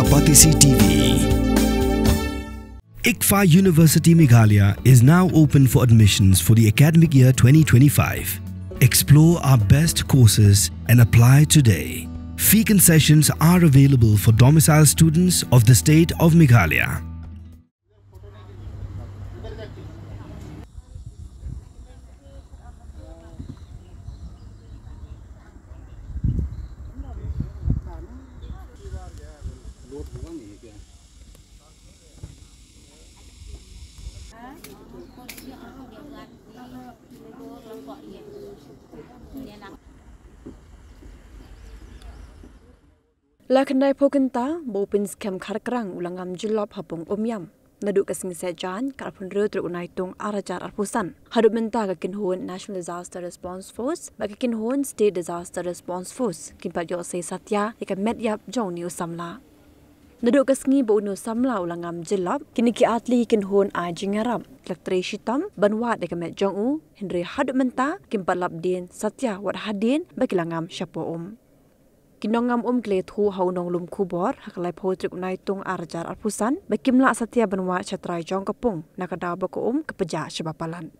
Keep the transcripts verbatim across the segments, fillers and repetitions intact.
Batesi T V. ICFAI University Meghalaya is now open for admissions for the academic year twenty twenty-five. Explore our best courses and apply today. Fee concessions are available for domicile students of the state of Meghalaya. La khyndai phew kynta ba u pynskhem Kharkrang u la ngam jyllop ha pung Umiam. Naduh ka sngi Saitjaiñ, ka arphew hynriew tarik u Naitung ar hajar arphew san, haduh mynta ka kynhun National Disaster Response Force bad ka kynhun State Disaster Response Force kim pat ïoh sei satia ïa ka met ïap jong une u samla. Naduh ka sngi ba une u samla u la ngam jyllop, kine ki artylli ki kynhun ai jingïarap ki la trei shitom ban wad ïa ka met jong u, hynrei haduh mynta kim pat lap dien satia wat hadien ba ki la ngam shapoh um. Ki nongngam um ki la ïathuh ha u nonglum khubor ha ka laiphew tarik u Naitung ar hajar arphew san ba kim lah satia ban wad sha trai jong ka pung na ka daw ba ka um ka pjah shaba palat.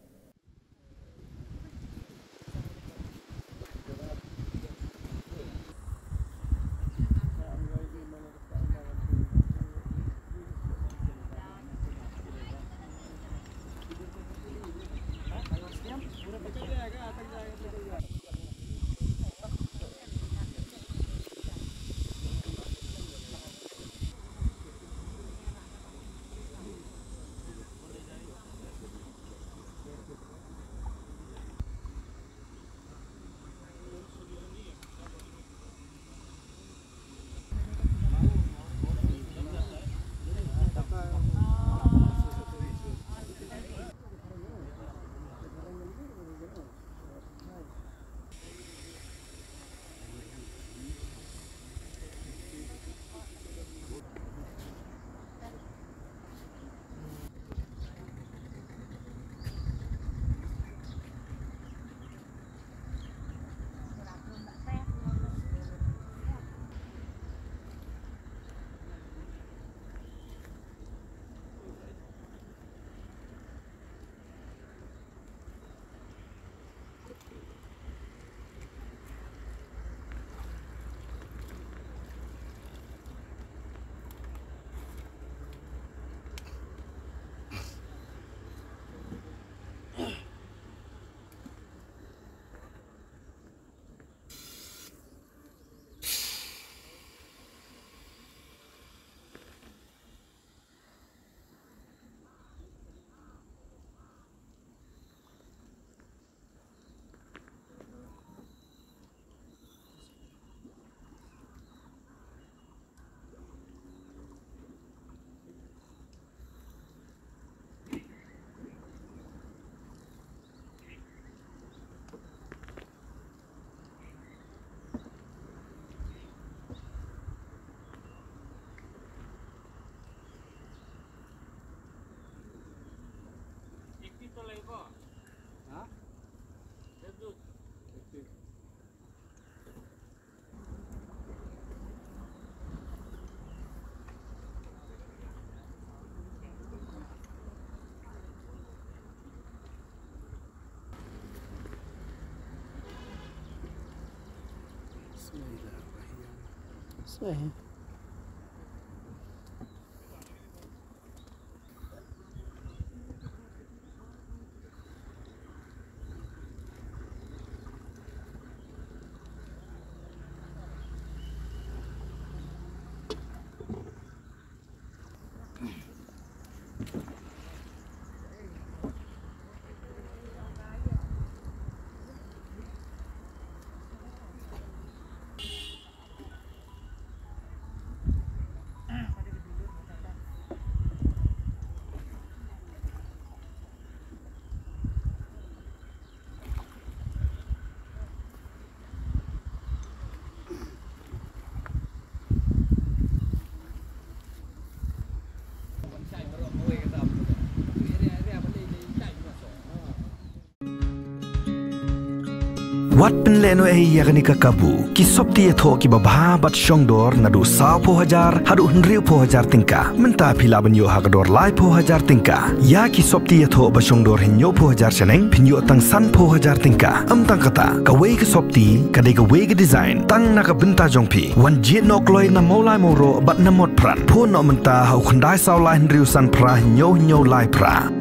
Wat pynlehnohei ïa kane ka kabu. Ki sopti ïathoh kiba bha bad shongdor naduh saw phew hajar haduh hynriew phew hajar tyngka. Mynta phi lah ban ïoh ha ka dor lai phew hajar tyngka. Ïa ki sopti ïathoh ba shongdor hynñiew phew hajar shaneng phin ïoh tang san phew hajar tyngka. Ym tang kata, kawei ka sopti ka dei kawei ka design tang na ka bynta jong phi. Wan jied noh kloi na Mawlai Mawroh bad na Motphran. Phone noh mynta ha u khyndai saw lai hynriew san phra hynñiew hynñiew lai phra.